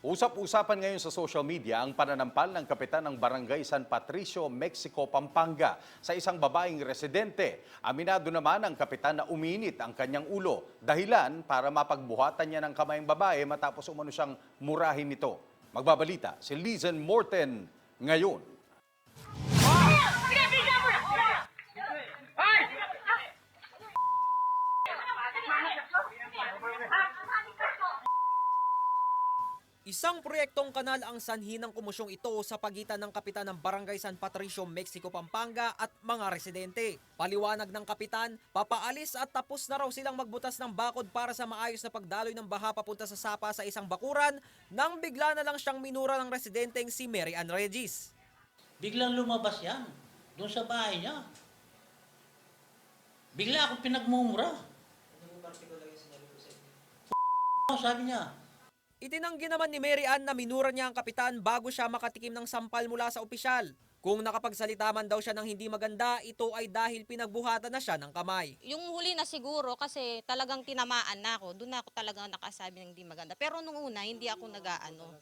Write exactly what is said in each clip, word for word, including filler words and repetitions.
Usap-usapan ngayon sa social media ang pananampal ng kapitan ng Barangay San Patricio, Mexico, Pampanga, sa isang babaeng residente. Aminado naman ang kapitan na uminit ang kanyang ulo, dahilan para mapagbuhatan niya ng kamay ang babae matapos umano siyang murahin nito. Magbabalita si Lizen Morten ngayon. Isang proyektong kanal ang sanhi ng komosyong ito sa pagitan ng kapitan ng Barangay San Patricio, Mexico, Pampanga at mga residente. Paliwanag ng kapitan, papaalis at tapos na raw silang magbutas ng bakod para sa maayos na pagdaloy ng baha papunta sa sapa sa isang bakuran nang bigla na lang siyang minura ng residenteng si Mary Ann Regis. Biglang lumabas yan, doon sa bahay niya. Bigla akong pinagmumura. Ano yung particular yung sinabi ko sa inyo? Sabi niya. Itinanggi naman ni Mary Ann na minura niya ang kapitan bago siya makatikim ng sampal mula sa opisyal. Kung nakapagsalita man daw siya ng hindi maganda, ito ay dahil pinagbuhatan na siya ng kamay. Yung huli na siguro kasi talagang tinamaan na ako. Doon na ako talaga nakasabi ng hindi maganda. Pero nung una, hindi ako nag-aano.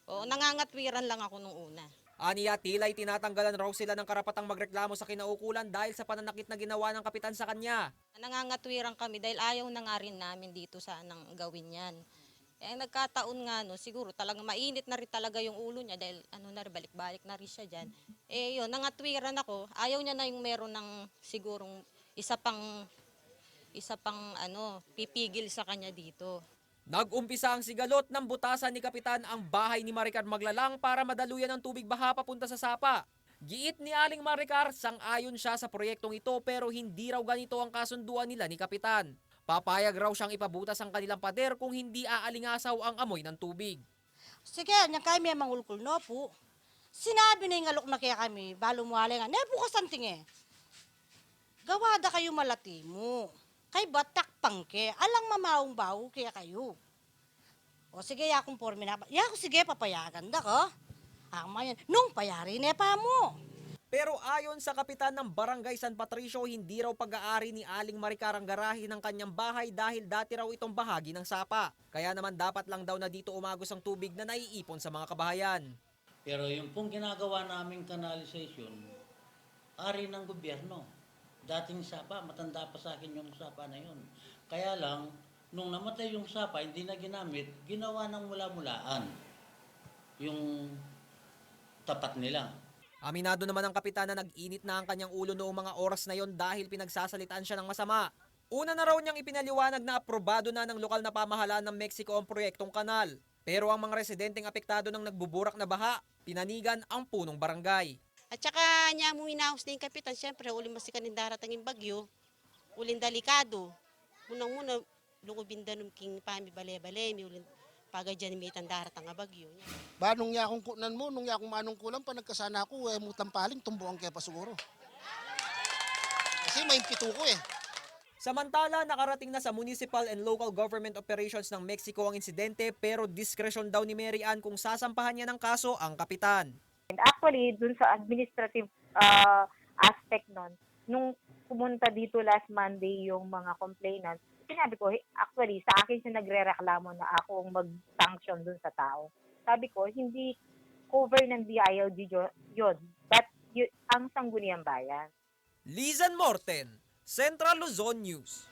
Oo, nangangatwiran lang ako nung una. Aniya, tila'y tinatanggalan raw sila ng karapatang magreklamo sa kinaukulan dahil sa pananakit na ginawa ng kapitan sa kanya. Nangangatwiran kami dahil ayaw na nga rin namin dito sanang gawin yan. Eh, nagkataon nga, no, siguro talagang mainit na rin talaga yung ulo niya dahil ano na rin, balik-balik na rin siya dyan. Eh, yun, nangatwiran ako. Ayaw niya na yung meron ng sigurong isa pang, isa pang ano, pipigil sa kanya dito. Nag-umpisa ang sigalot nang butasan ni kapitan ang bahay ni Maricar Maglalang para madaluyan ng tubig baha papunta sa sapa. Giit ni Aling Maricar, sang-ayon siya sa proyektong ito pero hindi raw ganito ang kasunduan nila ni kapitan. Papayag raw siyang ipabutas ang kanilang pader kung hindi aalingasaw ang amoy ng tubig. Sige, anya kami mangulkul no pu. Sinabi na ing alok na kekami, balu mu ale nga, ne pu kasanting e. Gawa da kayu malati mu. Kaybat takpang ke, alang mamaung bau kekayu. O sige, ya kung porme na, ya ku sige, papayagan da ku. Ama yan, nung payari ne pa mu. Pero ayon sa kapitan ng Barangay San Patricio, hindi raw pag-aari ni Aling Maricar ang garahe ng kanyang bahay dahil dati raw itong bahagi ng sapa. Kaya naman dapat lang daw na dito umagos ang tubig na naiipon sa mga kabahayan. Pero yung pong ginagawa naming kanalisasyon, ari ng gobyerno. Dating sapa, matanda pa sa akin yung sapa na yun. Kaya lang, nung namatay yung sapa, hindi na ginamit, ginawa ng mula-mulaan yung tapat nila. Aminado naman ang kapitan na nag-init na ang kanyang ulo noong mga oras na yon dahil pinagsasalitaan siya ng masama. Una na raw niyang ipinaliwanag na aprobado na ng lokal na pamahalaan ng Mexico ang proyektong kanal. Pero ang mga residenteng apektado ng nagbuburak na baha, pinanigan ang punong barangay. At saka niya mu inaus na yung kapitan, siyempre, uling masikan yung daratang yung bagyo, uling delikado. Unang-una, lukubin danum king pami bale-bale, mi uling pagad dyan mitan daratang a bagyo. Ba, nung yakung kunan mu, nung yakung manungkulan, panagkasana ku, e mu tampaling, tumbukan ke pa siguro. Kasi maimpitu ku e. Samantala, nakarating na sa Municipal and Local Government Operations ng Mexico ang insidente, pero diskresyon daw ni Mary Ann kung sasampahan niya ng kaso ang kapitan. And actually, dun sa administrative, ah, aspect nun, nung pumunta dito last Monday yung mga complainant, sinabi ko, "Hey, actually, sa akin siya nagrereklamo na ako ang mag-sanction dun sa tao." Sabi ko, "Hindi cover ng D I L G jo-, yun." But y-, ang Sangguniang Bayan. Lizan Morten, Central Luzon News.